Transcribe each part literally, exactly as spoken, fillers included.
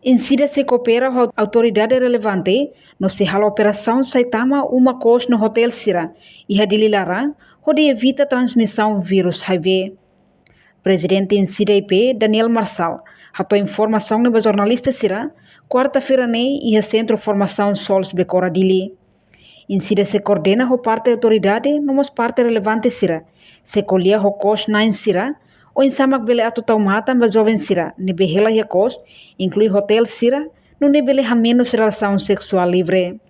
INCIDA sei koopera ho autoridade relevante no sei halo operasaun sai tama uma kos no hotel sira iha Dili laran, hodi evita transmisaun virus HIV. Prezidente INCIDA I P, Daniel Marçal, hato'o informasaun ne'e ba jornalista sira, kuarta-feira ne'e, iha Sentru Formasaun SOLS Becora Dili. INCIDA sei koordena ho parte autoridade no mós parte relevante sira, sei ko'alia ho kos-na'in sira, oinsá mak bele atu tau matan ba joven sira ne'ebé hela iha kos, inklui hotel sira, nune'e bele hamenus relasaun seksuál livre.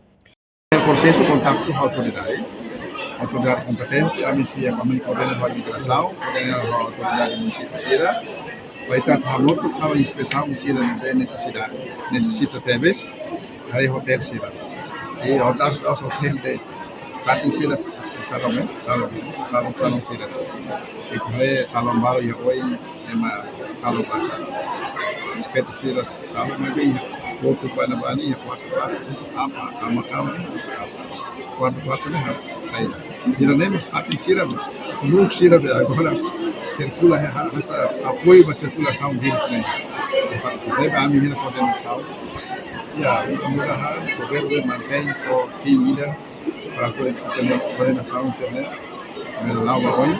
Prosesu kontaktu ho autoridade, autoridade kompetente, ami sei, ami koordena ho imigrasaun, koordena ho autoridade munisípiu sira, para ita hamutuk halo inspesaun sira ne'ebé nesesidade, nesesita tebes, haree hotel sira. I hotel, hotel de, fatin sira, salon, eh, salon, salon, salon sira. I haree salon balu iha oin, ema halo festa. Feto sira salon, maibé iha kuartu baibain, iha kuartu, kuartu, apa, kama, kama, apa. Kuartu, kuartu ne'e haree saida. Sira ne'e mós fatin sira, luk sira be agora sirkula, ha, ha, hasa apoiu ba sirkulasaun vírus ne'e. Ne'ebé ami hela koordenasaun. Ya, mudah-mudahan governu mantein ho tim ida para koordenasaun sira-ne'e. Ne'e la'o ba oin,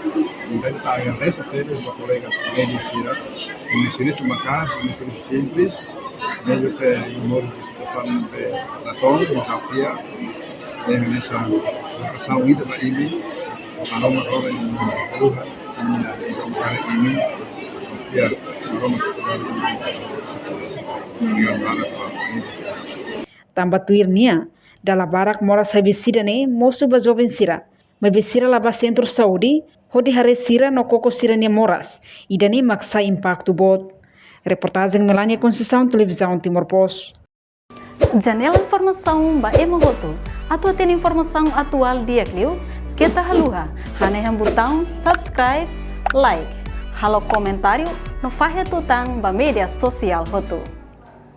entaun ita agradese tebes ba kolega médiku sira, imi servisu maka'as, imi servisu simples, médiku ke moris di situasaun de ratón, no kafia, de hanesan edukasaun ida ba imi, Maromak rona imi, Tuhan, imi na, imi na, imi, kafia, Maromak rona imi, imi na, imi na, imi na, Tanba tuir nia, dala barak moras HIV sida-ne'e mosu ba joven sira, maibé sira la bá sentru saúde, hodi haree sira no koko sira-nia moras, ida-ne'e mak sai impaktu boot. Reportajen Melania Conceição, Televizaun Timor Post. Janela informasaun ba ema hotu. Atu hatene informasaun atuál di'ak liu, keta haluha hanehan butaun subscribe, like, halo komentáriu no fahe tutan ba média sosiál hotu.